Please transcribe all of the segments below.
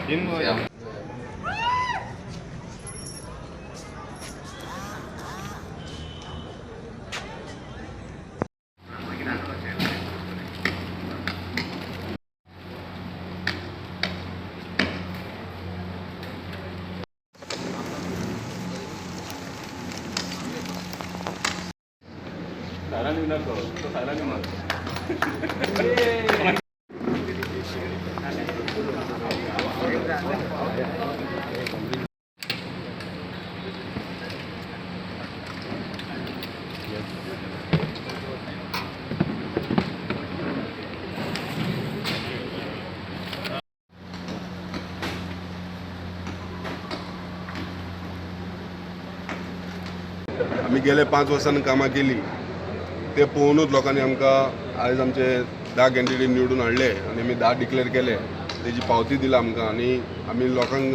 आमी गेले 5 वर्सांनी कामां केली ते पळोवनूच लोकांनी आमकां आयज आमचे 10 कॅन्डिडेट निवडून हाडले आनी आमी 10 डिक्लेअर केले, तेजी पावती दिला आमकां आनी आमी लोकांक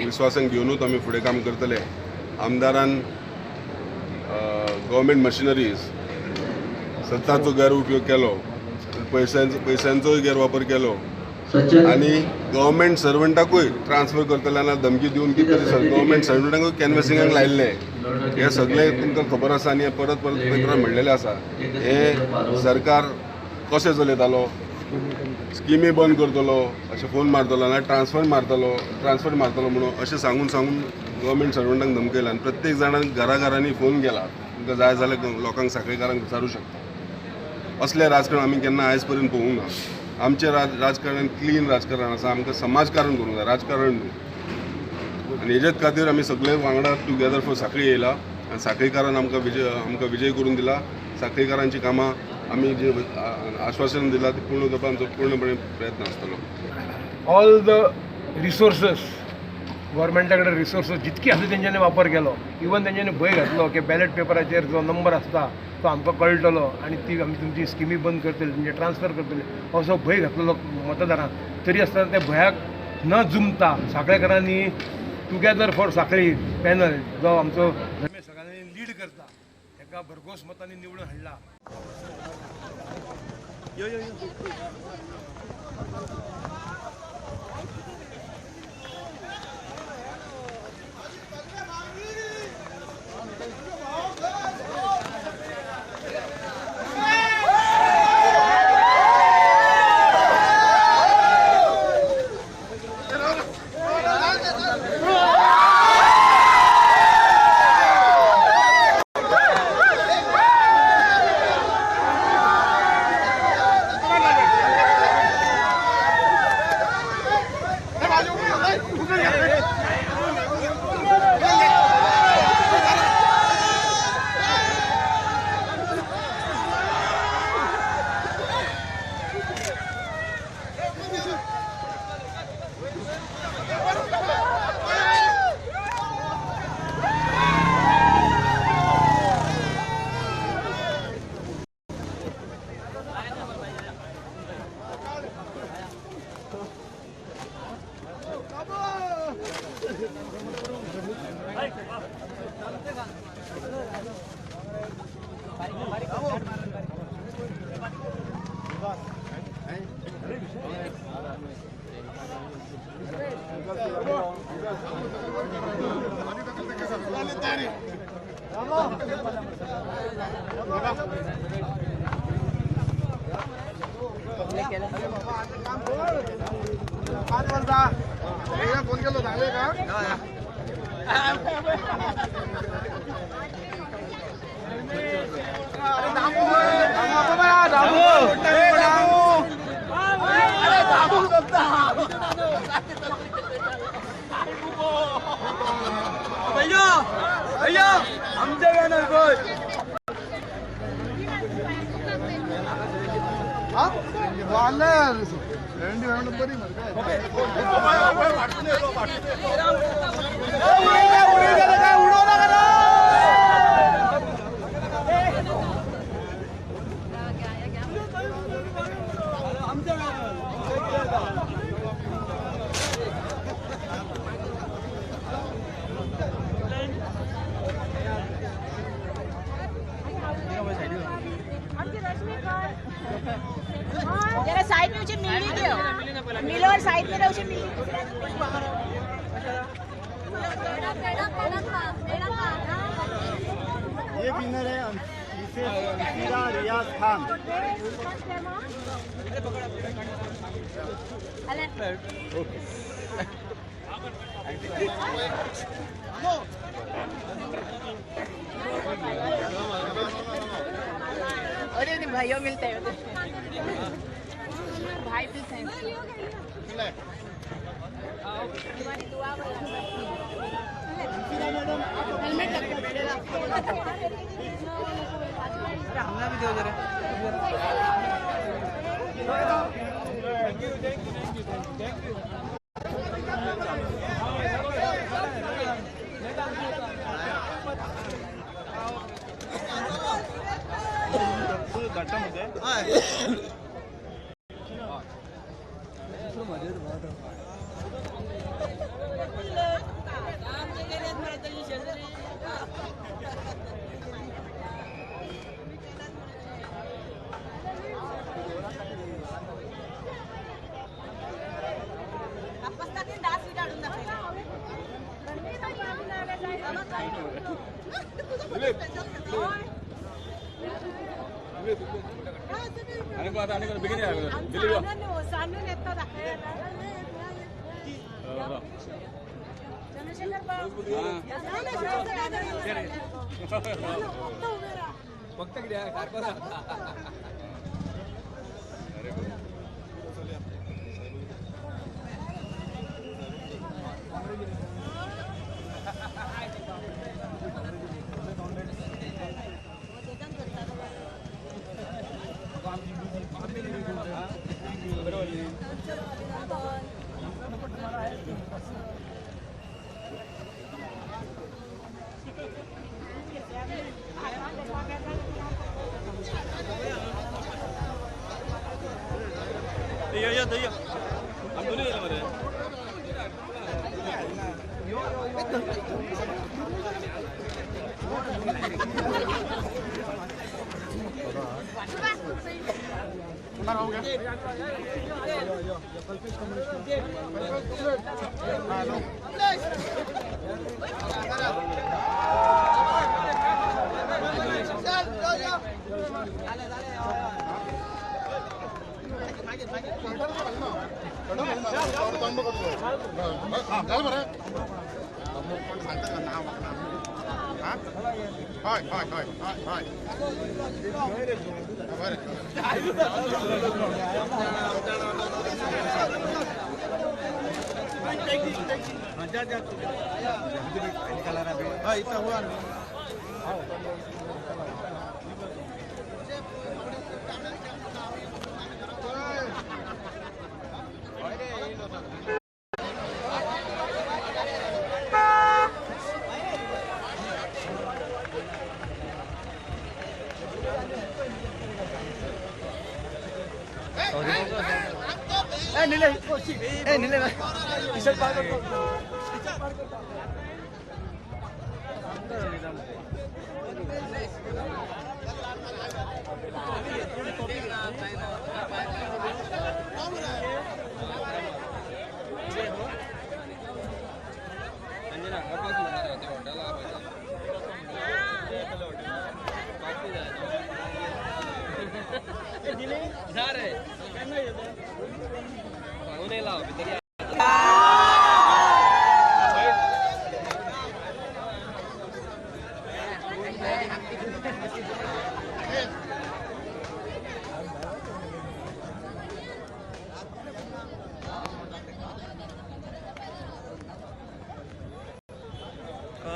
विस्वासान घेवनूच आमी फुडें काम करतले. आमदारान गव्हर्मेंट मशिनरीज सत्ताचो गैरउपयोग केलो, पयशांचोय गैरवापर केलो आनी गव्हर्मेंट सर्वंटाकूय ट्रान्सफर करतले ना धमकी दिवन कितें तरी गव्हर्मेंट सर्वंटाकूय कॅनवसिंगाक लायिल्ले. हे सगळें तुमकां खबर आसा आनी परत परत पेपरार म्हणलेलें आसा. हे सरकार कशें चलयतालो, स्किमी बंद करतलो अशें फोन मारतलो ना ट्रान्सफर मारतलो म्हणून अशें सांगून सांगून गव्हर्मेंट सर्वंटांक धमकयला आनी प्रत्येक जाणांक घराघरांनी फोन केला. तुमकां जाय जाल्यार लोकांक साखळेकारांक विचारूं शकता. असलें राजकारण आमी केन्ना आयज पर्यंत पळोवंक ना. आमचें राजकारण क्लीन राजकारण आसा. आमकां समाजकारण करूंक जाय, राजकारण न्हू. आनी हेजेच खातीर आमी सगळे वांगडा टुगेदर फॉर साखळी येयला आनी साखळीकारान आमकां विजय करून दिला. साखळीकारांची कामां आमी जे आश्वासन दिलां तें पूर्ण करपाक आमचो पूर्णपणे प्रयत्न आसतलो. ऑल the resources, गव्हर्मेंटा कडेन रिसोर्सस जितके आसा तेंच्यांनी वापर केलो. इवन तेंच्यांनी भंय घातलो की बॅलेट पेपराचेर जो नंबर आसता तो आमकां कळटलो आनी ती आमी तुमची स्किमी बंद करतले, तुमचे ट्रान्सफर करतले असो भंय घातलेलो मतदारांक. तरी आसतना त्या भंयाक न जुमता साखळेकारांनी टुगेदर फॉर साखळी पॅनल जो आमचो सगळ्यांनी लीड करता ताका भरघोस मतांनी निवडून हाडला. फोन केलो चांगले का? भैया आमच्या बॅनर बघ. जरा साइड में मुझे मिलने दो, मिलो. और साइड में रोशन मिली. ये विनर है मिसेस अंशीरा रियाज खान. अरे नहीं, भाइयों मिलते हैं उधर. भाई मिलते हैं. तुम्हारी दुआ. हेलमेट. हमना भी दो जरा. चंद्रशेखर. हय हय हय हय हय, बरें. हय, इथं हुआ.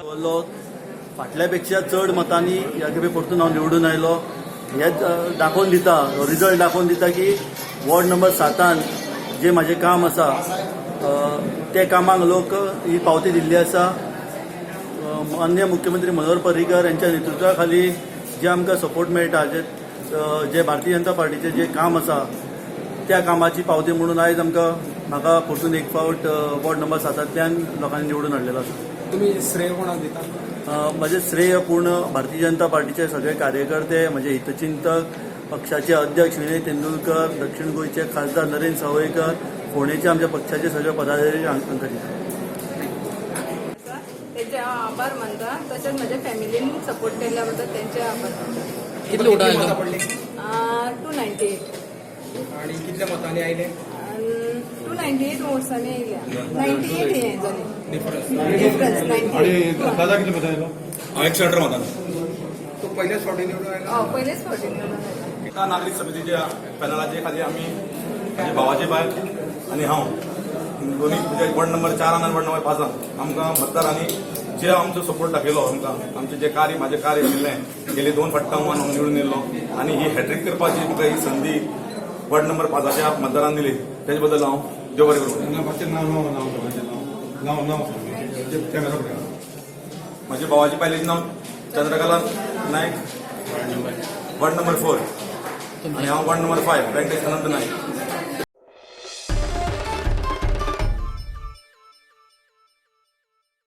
दवरलो. फाटल्या पेक्षा चड मतांनी ह्या खेपे परतून हांव निवडून आयलो. हे दाखोवन दिता, रिजल्ट दाखोवन दिता की वॉर्ड नंबर 7 जे म्हाजें काम आसा, ते कामाक लोक ही पावती दिल्ली आसा. माननीय मुख्यमंत्री मनोहर पर्रीकर यांच्या नेतृत्वा खाली जे आमकां सपोर्ट मेळटा, जे जे भारतीय जनता पार्टीचें जे काम आसा, त्या कामाची पावती म्हणून आयज आमकां म्हाका परतून एक फावट वॉर्ड नंबर 7 लोकांनी निवडून हाडलेलो आसा. तुम्ही श्रेय कोणाक दिता? म्हजें श्रेय पूर्ण भारतीय जनता पार्टीचे सगळे कार्यकर्ते, म्हजे हितचिंतक, पक्षाचे अध्यक्ष विनय तेंडुलकर, दक्षिण गोंयचे खासदार नरेंद्र सावयकर. फोंडेचे आमच्या पक्षाचे सगळे पदाधिकारी तांकां दिता. आसा तेंचे हांव आभार मानता. तशेंच म्हज्या फॅमिलीन सपोर्ट केल्ल्या बद्दल तेंचे आभार मानता. कितले वोटां आयलो? 298. आणि कितल्या मतांनी आयले? 298 वोट्सांनी येयल्या. 98 हें जालें डिफरन्स, 98. दादा, कितले मतां आयलो? 118 मतां. तो पहिल्याच फावटी निवडून आयला? हय, पयलेच फावटी निवडून आयला. एका नागरीक समितीच्या पॅनलाचे खातीर आमी, म्हजे भावाचे बायल आनी हांव दोनी, म्हणजे वॉर्ड नंबर 4 आनी वॉर्ड नंबर 5 आमकां मतदारांनी जे आमचो सपोर्ट दाखयलो आमकां, आमचें जें कार्य, म्हाजें कार्य आशिल्लें, गेले दोन फावटी हांव निवडून येयल्लो आनी ही हॅट्रीक करपाची म्हाका ही संदी वॉर्ड नंबर 5च्या मतदारान दिली, तेजे बद्दल हांव देव बरें करूं. मातशें नाव नाव नाव नाव नाव नाव कॅमेरा फुडें. म्हज्या भावाची बायलेचें नांव चंद्रकला नायक, वॉर्ड नंबर 4, आनी हांव वॉर्ड नंबर 5, वेंकटेश अनंत नायक.